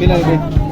Okay na, babe.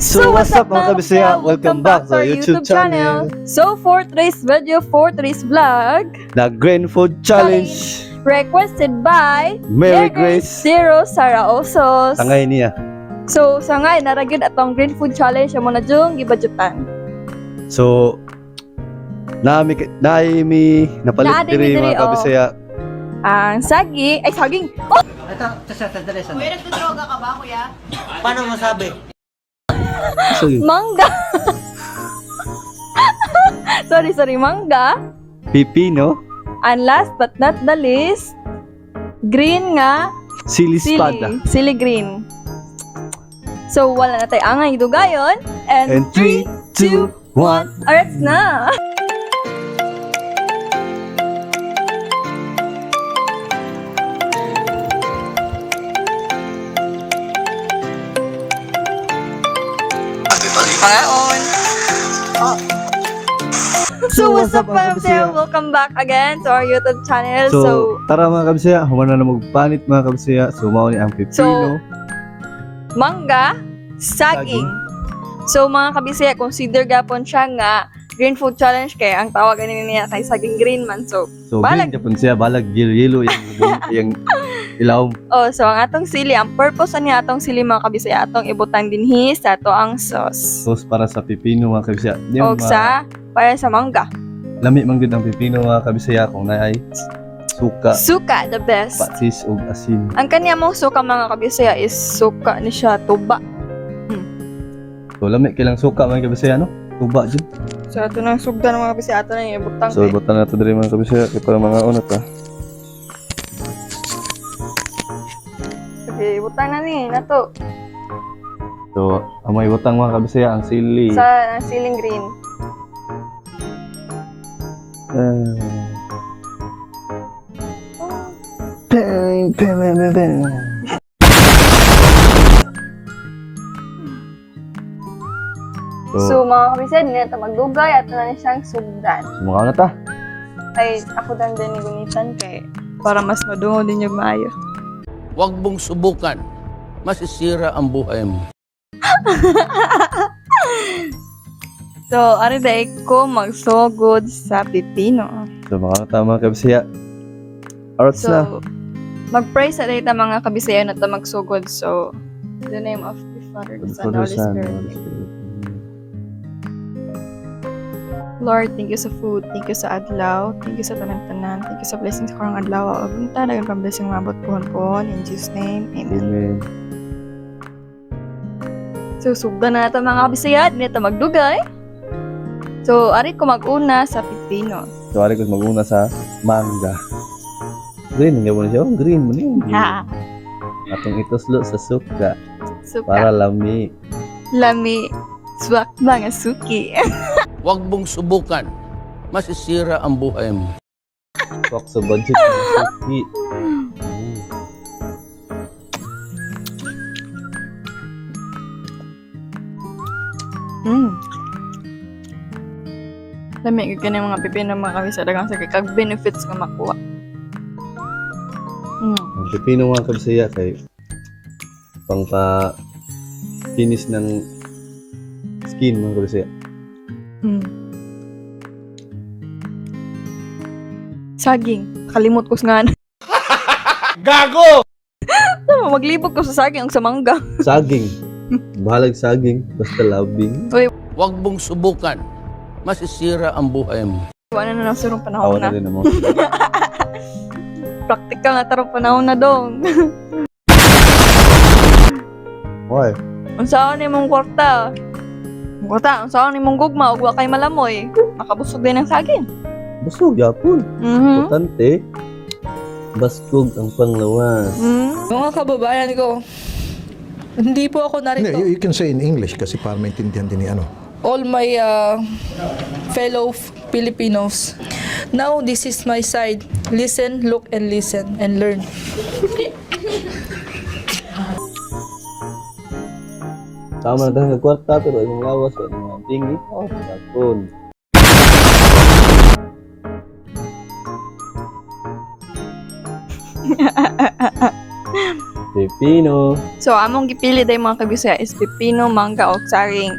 So, what's up, mga kabisaya? Welcome back to our YouTube channel. So for today's video, for today's vlog, The Green Food Challenge. Requested by Mary Grace. Zero Saraosos. Tangay niya. So sa ngay naragid atong Green Food Challenge amo na jung gibudgetan. So, naami naimi napalit Naa diri diri diri, mga oh. kabisaya. Ang sagi, ay saging. Oh, Ito, sandali, sandali. Kuya, nagdodroga ka ba, kuya? Paano masabi? Sige. Mangga. Sorry, sorry, mangga. Pipino, And last but not the least, green nga sili sili. espada. Sili green. So wala na tayo angay dugayon. And And 3, 2, 1. Alright na! Pangaon! So, what's up, mga kabisaya? Welcome back again to our YouTube channel. So, So, tara mga kabisaya, humana na magpanit mga kabisaya. So, mao ni ang pipino. So, mangga, saging. So, mga kabisaya, consider gapon siya nga Green Food Challenge kay ang tawag ani niya kay saging green man. So, So, green balag. Japon siya, balag yelo yung yung ilawom. Oh, so ang atong sili, ang purpose ani atong sili, mga kabisaya, atong ibutang dinhi sa ato ang sauce. Sauce para sa pipino mga kabisaya. Di Og sa para sa mangga. Lami man gud ang pipino mga kabisaya kung naay suka, Suka the best. patis ug asin. Ang kanya mong suka, mga kabisaya, is suka ni siya tuba. So lami kilang suka mga kabisaya no? Tuba jud. So ato nang sugdan, mga kabisaya, ato nang ibutang. So ibutan na to diri mga kabisaya kay para mga una ta. Sige, ibutang na ni nato So ang may butang mga kabisaya ang sili. sa ang siling green. Ah. Bang, bang, bang, bang, bang. So, So, mga kabisaya, di na ito magdugay ato na ni siyang sugdan. sumakaw na ta. Ay, ako dan din ni gunitan kay para mas madungo din yung maayo. Huwag mong subukan. Masisira ang buhay mo. So, ari dai ko magsugod sa pipino. So, makaw na ta mga kabisaya. Arts na. So, mag-pray sa data mga kabisaya na ta magsugod. So, in the name of the Father, the Son, the Holy Spirit. Lord, thank you sa food, thank you sa adlaw, thank you sa tanan-tanan, thank you sa blessings karong adlaw. Ug unta daghang pang blessing maabot pohon-pohon. In Jesus' name, amen. Amen. So, sugdan na nato mga kabisaya, di na ta magdugay. So, ari ko mag-una sa pipino. So, ari ko maguna sa mangga. Green, nga mo na siya. Oh, green mo niyo. Ha, Atong ituslo sa suka suka. para lami. Lami, swak mga suki. Huwag mong subukan. Masisira ang buhay mo. Swak sa budget ng suki. Lami gyud kani mga pipino, mga kabisaya, daghang sa kag benefits nga makuha. Ang pipino mga kabisaya kay pang pa finish ng skin mga kabisaya. Saging. Kalimot ko sa nga. Gago! Tama, maglibog ko sa saging ug sa mangga. Saging. Bahalag saging. Basta loving. Huwag mong subukan. Masisira ang buhay mo. Wala na lang surong panahon Awa na. na rin mo. Practical na tarong panahon na dong. Why? Unsaon imong kwarta? Ang kwarta, unsaon imong gugma ug wa kay malamoy. Makabusog din ang saging. Busog, yapon. Mhm. Importante. Baskog ang panglawas. Mga kababayan ko, hindi po ako Hindi, narito. you can say in English kasi para maintindihan din ni ano. All my fellow Filipinos. Now, this is my side. Listen, look, and listen, and learn. Tama na tayo kwarta pero imong lawas wa imong tingi. Oh, yapon. Pepino. So among gipili day mga kabisaya is pipino, mangga ug saging.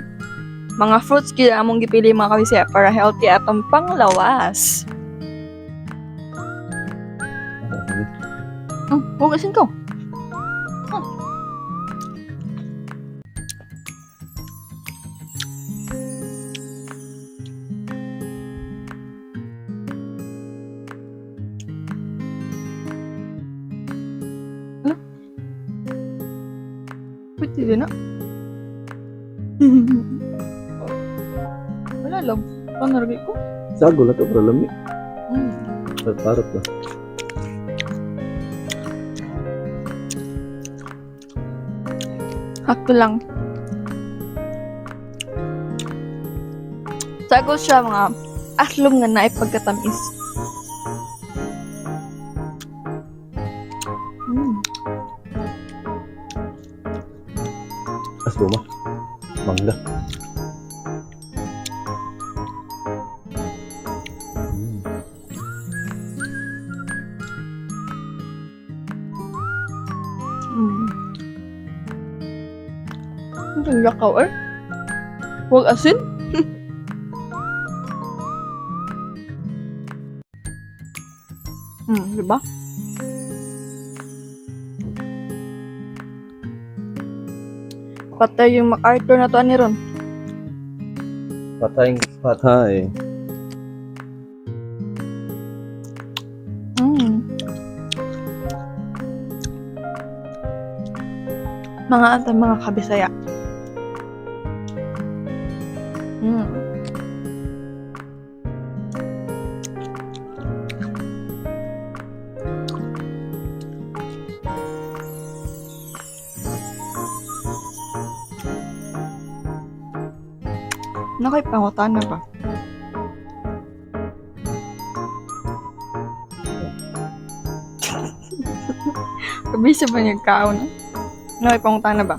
Mga fruits gyud among gipili mga kabisaya para healthy atong panglawas. Huwag asin ko. Ano? Pwede din na. Wala lang. Panargi ko. Sago lang to pero lami. Parot ba? Hakto lang. Sago siya mga aslom nga naay pagkatamis. As luma. Mangga. Ang yakaw eh. Huwag asin. Di ba? Patay yung MacArthur na to ani ron. Patay patay. Mga ata mga kabisaya. Nakay pangutan na ba? Kabisa ba niya kaon? Nakay pangutan na ba?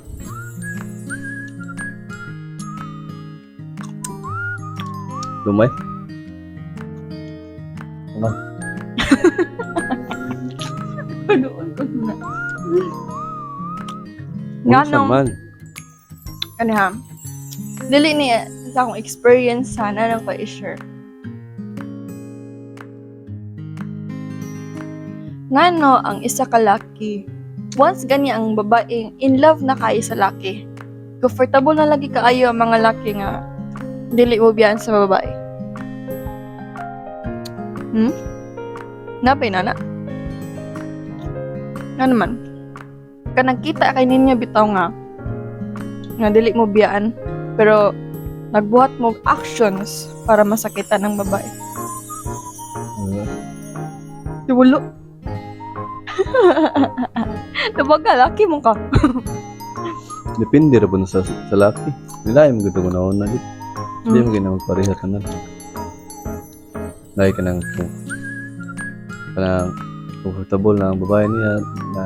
Lumay. Lumay. Doon ko na. Nga Unsa nung, man. ano ha, dili niya sa akong experience sana lang ko i-share. Ngano ang isa ka laki, once gani ang babaeng in love na kayo sa laki, comfortable na lagi kaayo ang mga laki nga dili mo biyan sa babae. Napay na na. Nga naman. Kanang kita kay ninyo bitaw nga nga dili mo biyaan pero nagbuhat mo og actions para masakitan ang babae. Tulo. Nabaga, laki mo ka. Depende ra po na sa laki. Nilay mo gito ko na una gid. Hindi mo gina magpareha tanan. Lahi ka nang kanang comfortable na ang babae niya na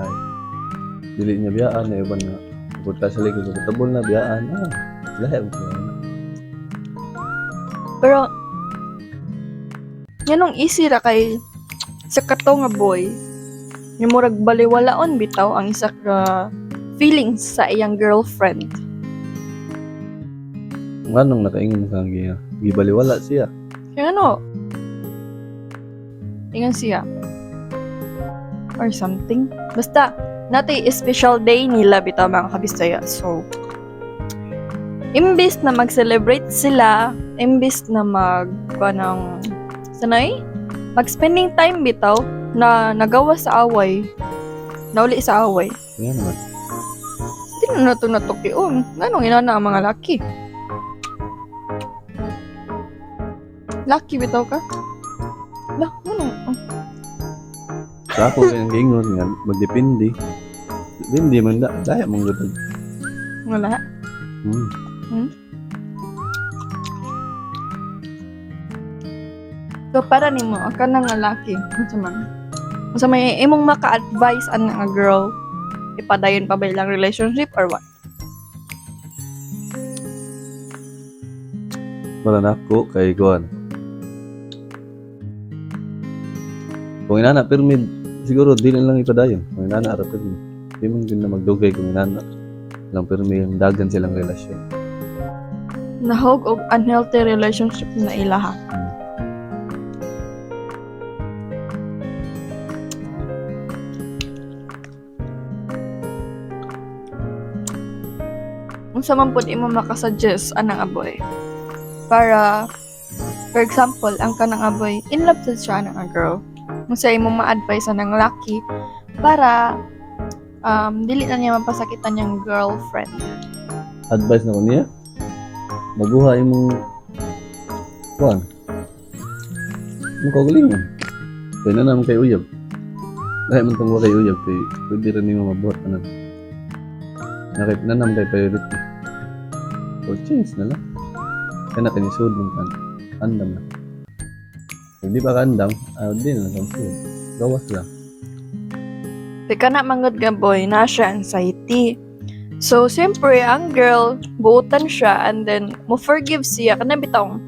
dili niya biyaan na iban na bukod ka sa likod comfortable na biyaan ah lahi mo na. Pero, yan ang easy ra kay sa kato nga boy, yung murag baliwalaon bitaw ang isa ka feelings sa iyang girlfriend. Nganong nakaingon ka ang giya? Gibaliwala siya. Kaya ano, Ingon siya. Or something. Basta, natay special day nila bitaw, mga kabisaya. So, imbis na mag-celebrate sila, imbis na mag, kanang, sanay, mag-spending time bitaw, na nagawa sa away, nauli sa away. Kaya naman. Hindi na nato natukion. Nganong inana ang mga laki? Laki bitaw ka? Lah, ano? Oh. Sa ako kay ang giingon nga magdepende. Depende man da, daya mong gud. Wala. So para nimo, ka na nga laki, unsa man? Unsa may imong maka-advise ang nga girl, ipadayon pa ba ilang relationship or what? Wala na ako kay kuan. Kung inana pirmi siguro dili lang ipadayon. Kung inana ra pirmi. Di man gyud na magdugay kung inana lang pirmi yung dagan silang relasyon. Nahog og unhealthy relationship na ilaha. Unsa man pud imo makasuggest anang aboy para, for example, ang kanang aboy in love sad siya anang nga girl, unsa imo ma-advise anang laki para dili na niya mapasakitan yung girlfriend? Advice na ko niya. Maguha imong kuan. Imong kaugalingon. Kay na naman kay uyab. Dahil man tong wa kay uyab kay pwede ra nimo mabuhat tanan. Na kay na naman kay priority. So change na lang. Kaya na kinisud mong kan. Andam na. Kung di pa ka andam, di na lang kang sud. Gawas lang. Teka na manggod nga boy, na siya anxiety. So, siyempre, ang girl, buutan siya and then, mo forgive siya. Kanang bitong,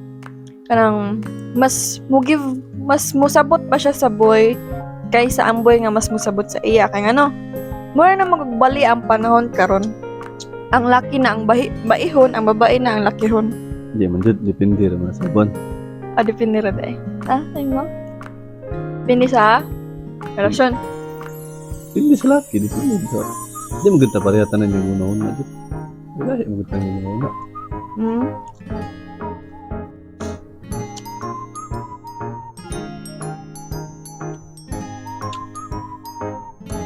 kanang, mas mo give, mas musabot pa siya sa boy kaysa ang boy nga mas musabot sa iya. Kaya ano, mura na magbali ang panahon karon. Ang laki na ang bahi, baihon, ang babae na ang lakihon. Di man jud, depende ra man sa buwan. Ah, depende ra day. Ah, ay mo? Depende sa relasyon. Depende sa laki, depende sa. Di mo gud ta pareha tanan yung una-una jud. Wala, di mo gud tanan yung una-una. Di mo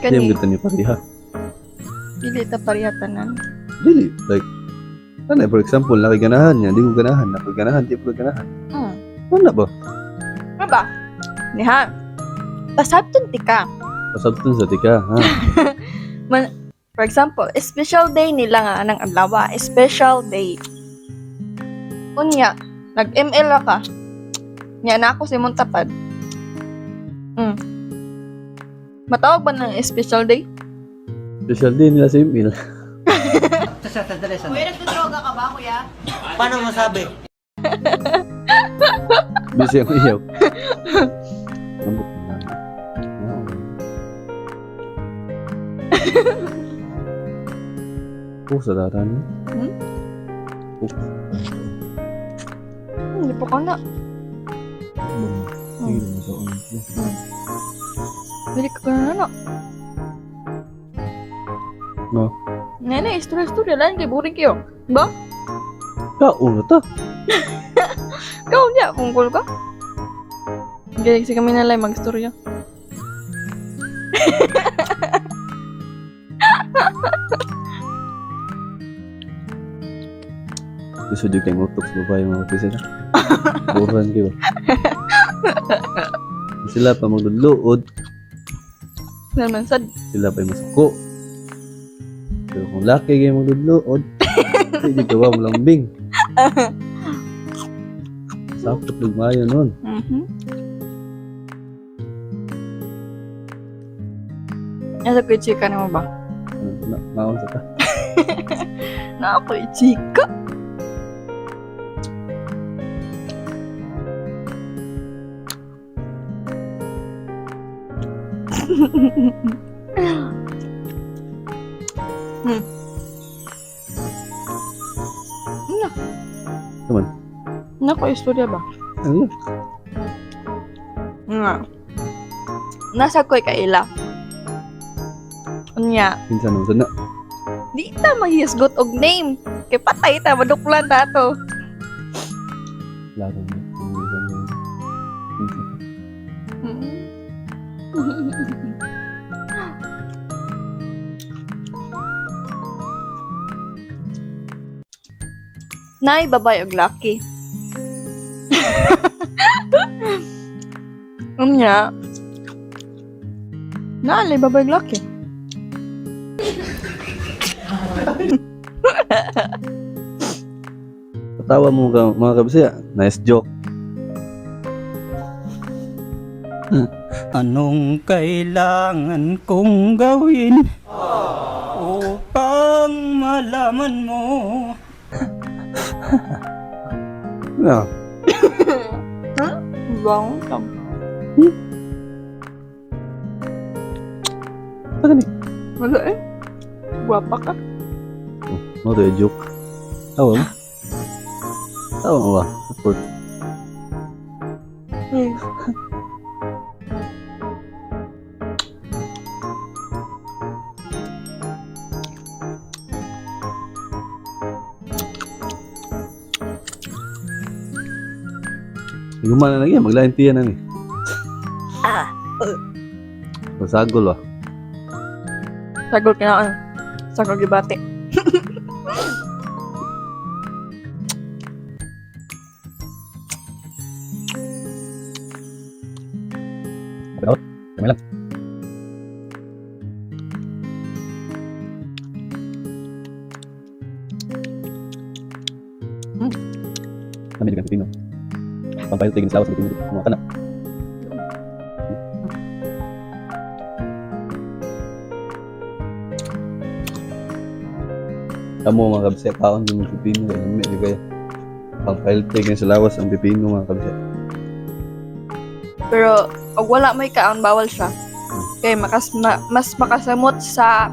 Kani, gud tanan yung pareha. dili ta pareha tanan. Dili, like, ano, for example, nakiganahan niya, di ko ganahan, nakiganahan, di ko ganahan. Ano ba? Ano ba? Niha. Pasabton ti ka. Pasabton sa tika, ha? For example, special day nila nga anang adlaw, special day. Unya, nag-ML ra ka. Nya na ako si imong tapad. Matawag ba ng special day? Special day nila sa email. Sandali, sandali. Kuya, nagdodroga ka ba, kuya? Paano masabi? Busy ang iyaw. Lambot na lang. Oo. Oh, sa daran. Hmm? Oh, Hindi pa ka na. Sige, sa ano. Dili ka na na. No. Nene, istorya istorya lang kay boring kayo. Ba? Kaon na ta. Ikaw niya, kung ka. Okay, sige kami na lang mag-istorya. Gusto dyan kay ngutok sa babae mga kapisa na. Buran kayo. Sila pa magluluod, Naman sad. sila pa masuko. Pero kung laki kayo magluluod, hindi gawa mo lambing. Sakot lugmayo nun. Nasa ko chika na mo ba? Ano, na, maon sa ta. Na ako chika. Ano? Naman. Nako, istorya ba? Ano yun? Nga. Nasa ko'y kaila. Unya, Kinsa naman sa na. di ta maghisgot og name. Kay patay ta, maduklan ta to. Laro mo. Kinsa mo. Kinsa ka. Nay, babay og laki. Unya. Naalay babay og laki. Patawa mo ka, mga kabisaya. Nice joke. Anong kailangan kong gawin upang malaman mo? Yeah. Wrong tong. Saan ni? Wala eh. Guwapa ka. Mo to yung joke. Tawa mo. Tawa mo ba? Support. Gumana na lagi, maglain tiyan na ni. Ah. Masagol ba? Sagol kinaon. Sagol gibati. Pero, kami lang. Kami juga Pilipino. Pampayot tayo ginislawa sa Pilipino. Mga kana. Kamu mga kabisya, kaon yung Pilipino. Kaya lamig di kaya. Pampayot tayo ginislawas ang Pilipino mga kabisya. Pero og wala may kaon bawal siya. Kay mas makasamot sa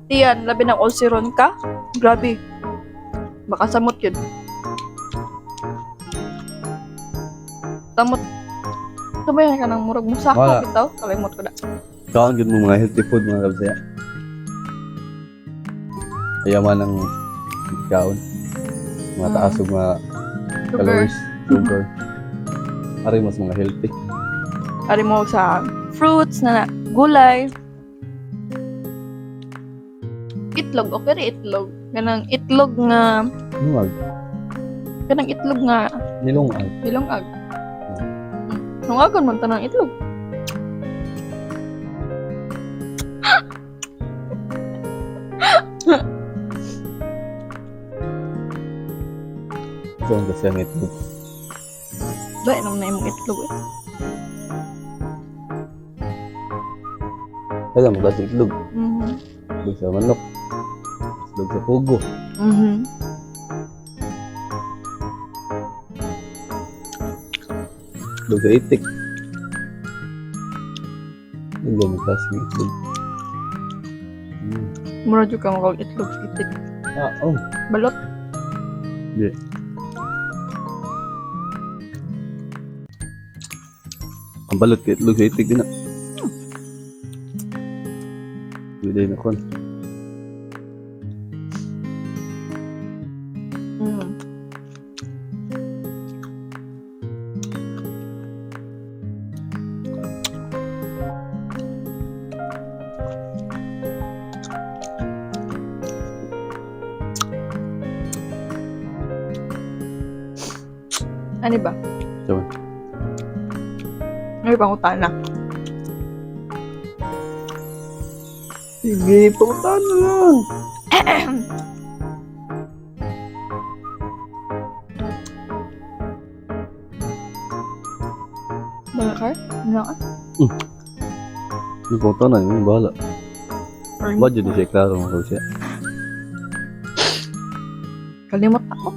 tiyan labi ng ulceron ka. Grabe. Makasamot yun. Samot. Sabay ka ng murag musaka Wala. bitaw. Kalimot ko na. Kaon gyud mo mga healthy food mga kabisaya. Ayaman ang kaon. Mga taas ug mga Sugar. calories, sugar. Ari mas mga healthy. Ari mo sa fruits na gulay. Itlog, okay rin itlog. Kanang itlog nga, Nuwag, kanang itlog nga nilungag. Bilongag. Nungagon man tanang itlog. Ito ang kasi ang itlog. Ba, inom na imong itlog eh. Kaya mo kasi itlog. Itlog sa manok. Itlog sa pugo. Itlog sa itik. Itlog mo kasi ang itlog. Mura jud ka makawag itlog sa itik. Ah, oh. Balot. Di. Ang balot kay itlog sa itik din na. Hindi na kon. Ano ba? Sabi. May pangutana. Sige, punta na lang. Balakar? Ano ka? Yung punta na, yung bahala. Ba, dyan siya klaro mga siya. Kalimot ako.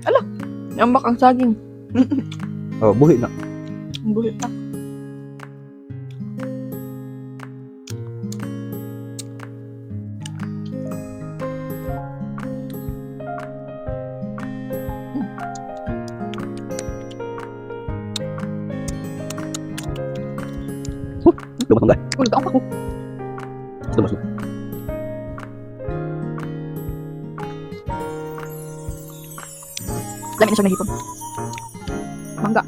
Ala, nambak ang saging. Oh, buhi na. Ang buhit na. Lumas mangga. Uy, nagkaon pa ko. Lumas mo. Lami na siya nahipon. Mangga.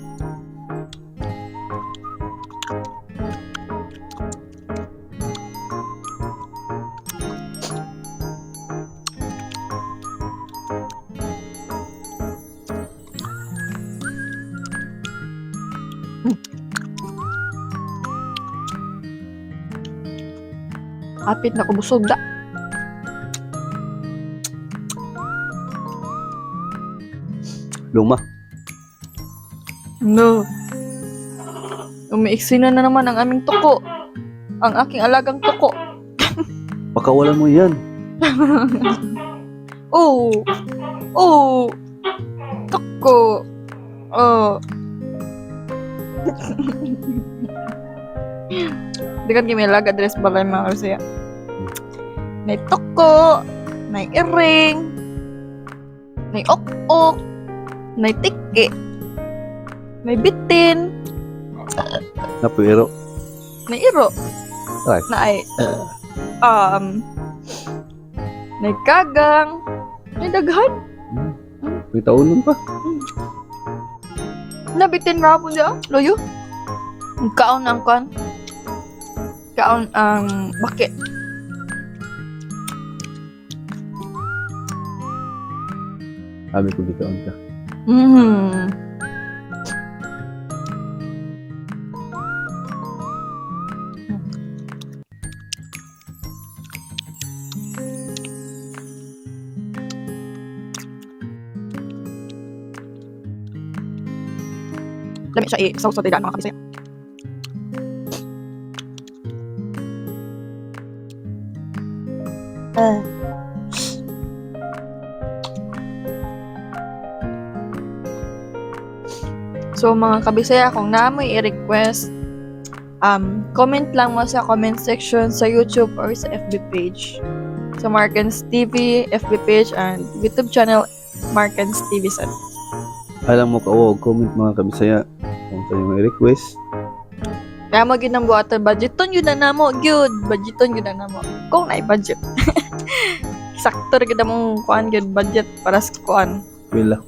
Apit na kubusog da. Luma. No. Umiiksi na na naman ang aming tuko. Ang aking alagang tuko. Pakawalan mo yan. Oh. Oh. Tuko. Oh. Di kan kami alaga dress balay mga kasi. May tuko, may iring, may ok-ok, may tiki, may bitin, Napuero. may iro. Ay. Na ay may kagang, may daghan. May taonon pa. Nabitin ra po siya, loyo. Kaon ang kwan. Kaon ang baki. Sabi ko gikaon ka. Lami siya i-sauce sa tigaan mga kabisaya. So mga kabisaya, kung namoy i-request, comment lang mo sa comment section sa YouTube or sa FB page. Sa Markens TV, FB page, and YouTube channel, Markens TV sa. Alam mo ka, oh, comment mga kabisaya. Kung sa may request. Kaya mo gyud ang buhatan, budgeton yun na namo, gyud. Budgeton yun na namo. Kung na budget. Sakto ra gyud among kuan gyud budget para sa kuan. Wala.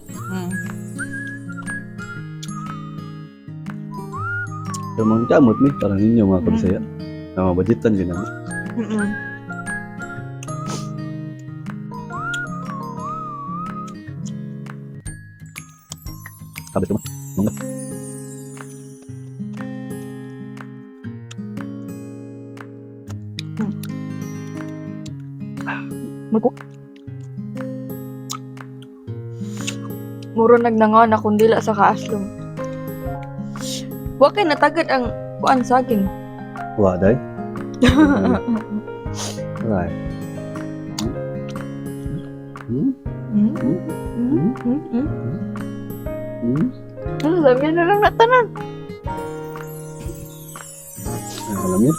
Pero mga kamot mi, parang ninyo mga kabisaya. Na budgetan din namin. Sabi ko mangga. Murko. Muro nagnangon akong dila sa kaaslom. Wa kay natagad ang kuan saging. Wa day. Right. Hmm? Mm? Hmm? Mm? Mm? Mm? Hmm? Ano, sabi na lang natanan. Ano alam yun?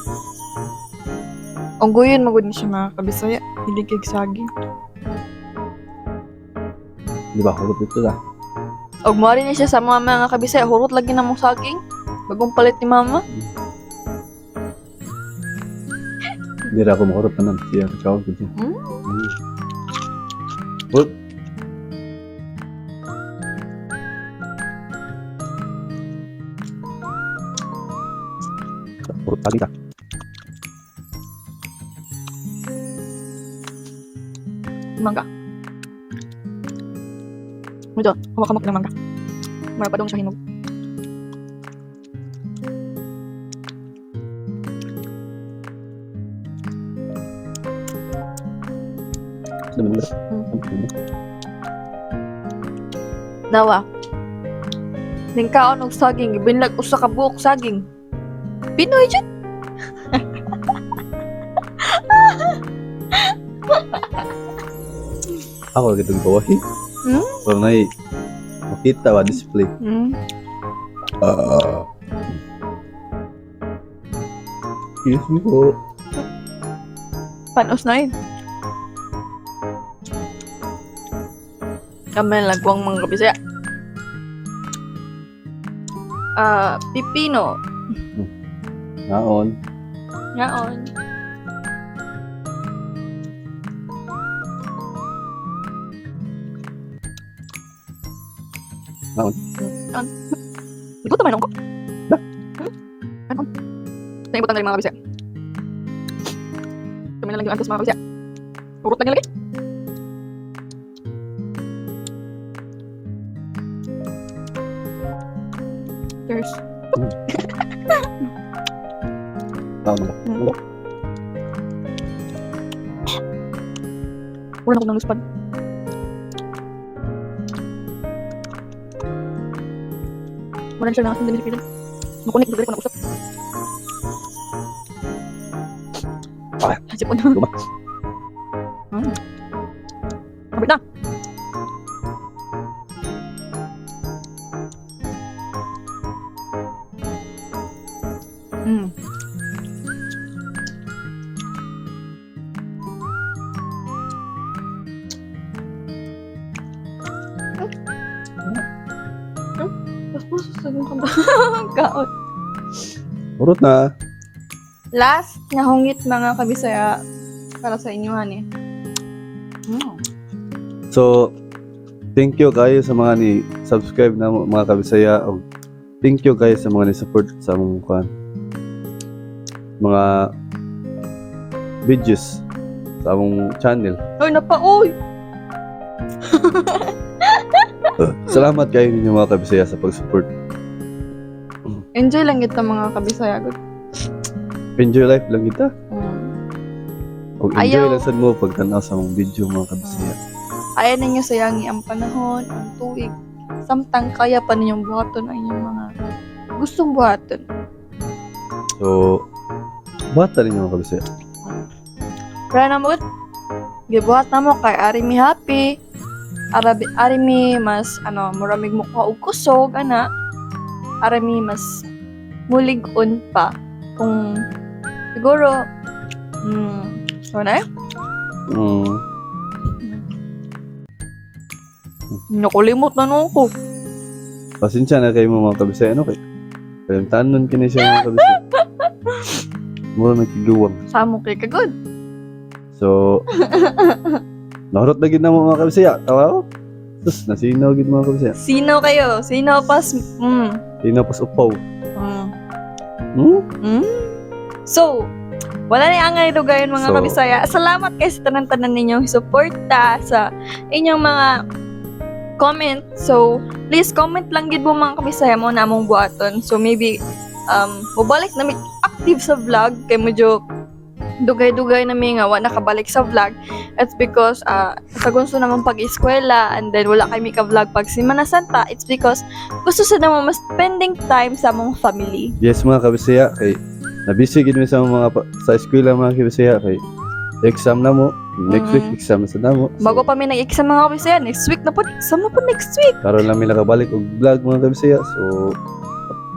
Ang guyon magud ni siya mga kabisaya. Hindi kay saging. Di ba hurot dito lah. Og moari ni siya sa mga mga kabisaya, hurot lagi na mong saging. Bagong palit ni mama. Hindi ra ako mahurot tanan. Siya kacau ko siya. Hurot. Hurot tadi ka. Mangga. Ito, hawak-hawak ng mangga. Mara pa dong siya hinog. Ano ba? Nawa. Ning kaon og saging, gibinlag usa ka buok saging. Pinoy jud. Ako lagi itong kawahi. Pero na makita ba display. Excuse me po. Panos na eh. Kami lagwang mga kabisaya. Ah, pipino. Naon. Ngaon. Ngaon. Ngaon. Igutom man ako. Da. Ano? Naibutan na rin mga kabisaya. Kami na lang yung antos, mga kabisaya. Urot lang yung lagi. Cheers. Ngaon ba? Wala na akong naluspad. Wala na siya nakasundan ni Pilan. Makunik, dagdag ko na usap. Ah. Sipon na. Luma. Kapit na. Mas puso sa kaon. Urot na. Last nga hungit, mga kabisaya, para sa inyo hani. So, thank you kayo sa mga ni subscribe na mo, mga kabisaya, og thank you kayo sa mga ni support sa among kuan, mga videos sa among channel. Uy, napa, uy! Salamat kayo ninyo, mga kabisaya, sa pag-support. Enjoy lang kita, mga kabisaya. Good. Enjoy life lang kita. Og enjoy Ayaw. lang sad mo pagtan-aw sa among video, mga kabisaya. Ayaw ninyo sayangi ang panahon, ang tuig. Samtang kaya pa ninyong buhaton ang inyong mga gustong buhaton. So, bata ninyo, mga kabisaya. Kaya na mo, gibuhat na mo kay ari mi happy. Arabi, ari mi mas ano, muramig mo og kusog ana. Ari mi mas mulig-on pa kung siguro so na eh. Nakulimot na nung ko. Pasensya na kayo, mga kabisaya. Ano kay? Kalimtanon kini siya, mga kabisaya. Mura nagkiguwang. Samo kay kagod. So, nahurot na gid na mo, mga kabisaya. Tawa ko. Sus, nasinaw gid, mga kabisaya. Sino kayo? Sino pas? Sinaw pas upaw. So, wala na angay lugayon, mga So, kabisaya. Salamat kay sa tanan-tanan ninyong suporta sa inyong mga comment. So, please comment lang gid mo, mga kabisaya, mo na among buhaton. So, maybe mobalik na mi active sa vlog kay medyo dugay-dugay na mi nga wa nakabalik sa vlog. It's because sa gusto naman pag-eskwela and then wala kami ka-vlog pag Semana Santa. It's because gusto sa naman mas spending time sa among family. Yes, mga kabisaya, kay nabisi gid mi sa mga sa eskwela, mga kabisaya, kay exam na mo next week, exam na sa namo. So, Bago pa mi nag-exam, mga kabisaya, next week na po, exam na po next week. Karon lang mi nakabalik og vlog, mga kabisaya. So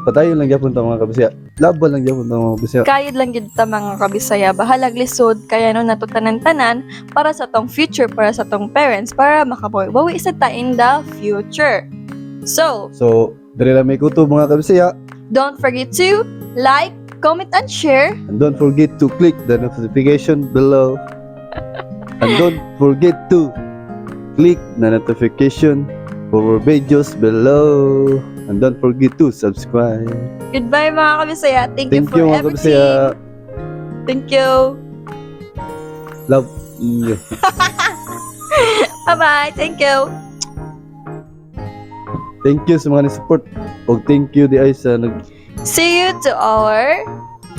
padayon lang gyapon ta, mga kabisaya. Laban lang gyapon ta, mga kabisaya. Kayod lang gid ta, mga kabisaya, bahalag lisod, kaya no nato tanan-tanan para sa tong future, para sa tong parents, para makabawi sa ta in the future. So, So diri lang may kutob, mga kabisaya. Don't forget to like, comment, and share. And don't forget to click the notification below. And don't forget to click the notification for our videos below. And don't forget to subscribe. Goodbye, mga kabisaya. Thank you Thank for you, mga everything. kabisaya. Thank you. Love you. Bye-bye. Thank you. Thank you sa mga ni-support. Og thank you di ay sa nag See you to our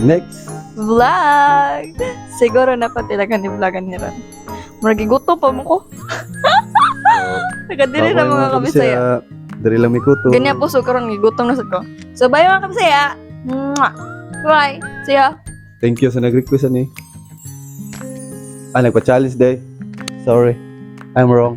next vlog. Siguro na patilagan ni vlogan ni Ron. Murag gigutom pa mo ko. Nakadiri na, Bye-bye, mga kabisaya. Diri lang may kutob. Ganyan po, so karon gigutom na sad ko. So bye, mga kabisaya. Mwah. Bye. See ya. Thank you sa nag-request ani. Ah, nagpa-challenge day. Sorry. I'm wrong.